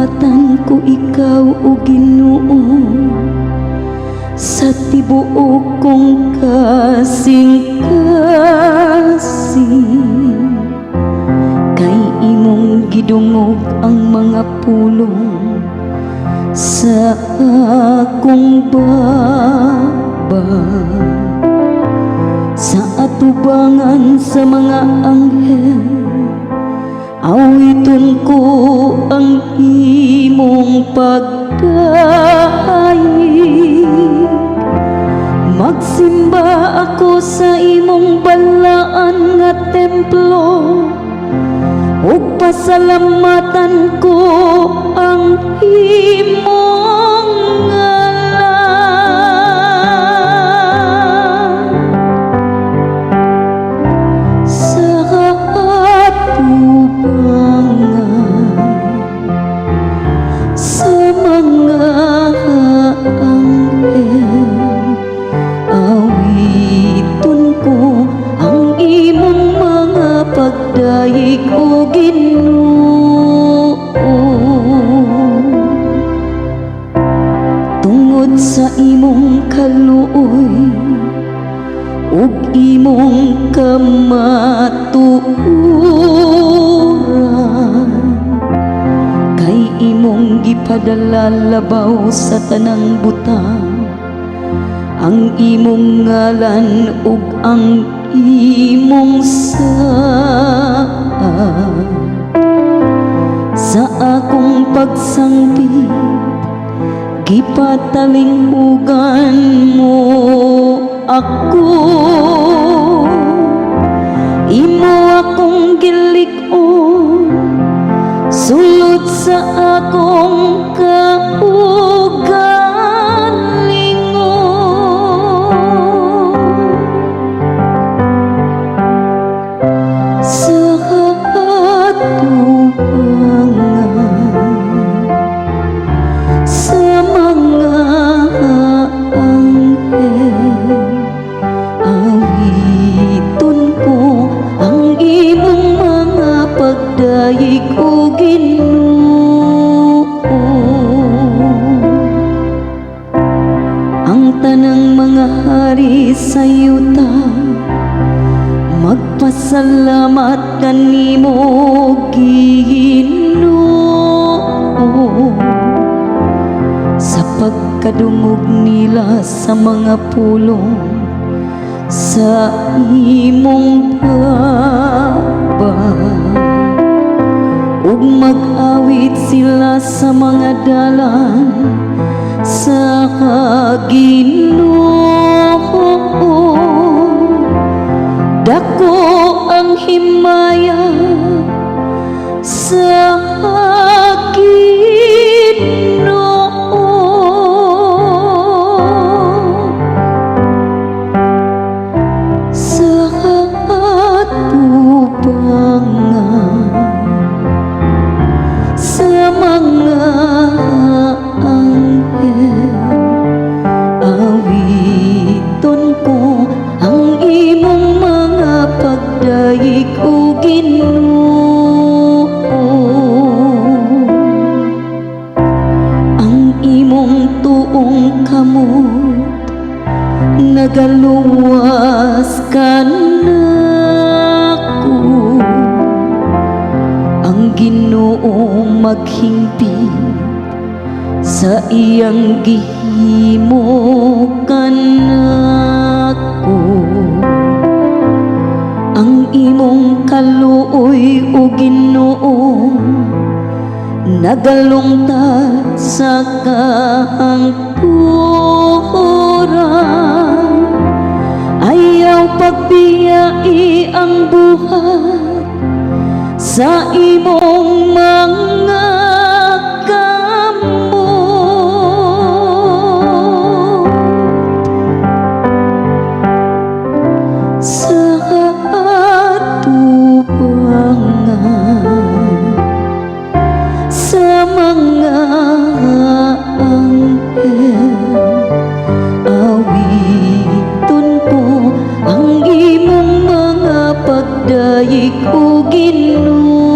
Pasalamatan ko ikaw, O Ginoo, sa tibuok kong kasing-kasing, kay imong gidungog ang mga pulong sa akong baba. Sa atubangan sa mga anghel, awiton ko ang imong pagdayeg. Magsimba ako sa imong balaan nga templo ug pasalamatan ko ang imong ngalan. Sa atubangan sa mga anghel, awiton ko ang imong mga pagdayeg, O Ginoo. Tungod sa imong kaluoy ug imong kamatuoran, kay imong gipadala labaw sa tanang butang ang imong ngalan ug ang imong saad. Sa akong pagsangpit, gipatalinghugan mo ako. Imo akong gilig-on sulod sa akong kaugalingon. Sa atubangan sa mga anghel, awiton ko ang imong mga pagdayeg, O Ginoo. Ang tanang mga hari sa yuta magpasalamat kanimo, Ginoo, sa pagkadungog nila sa mga pulong sa imong baba ug mag-awit sila sa mga dalan sa Ginoo. Dako ang himaya sa Ginoo. Sa atubangan sa mga anghel, awiton ko ang imong mga pagdayeg, O Ginoo. Ang imong tuong kamot nagaluwas kanako. Ang Ginoo maghingpit sa iyang gihimo kanako. Ang imong kaluoy, O Ginoo, nagalungtad sa kahangturan. Ayaw pagbiyai ang buhat sa imong mga kamot. Sa atubangan sa mga anghel, awiton ko ang imong mga pagdayeg, O Ginoo.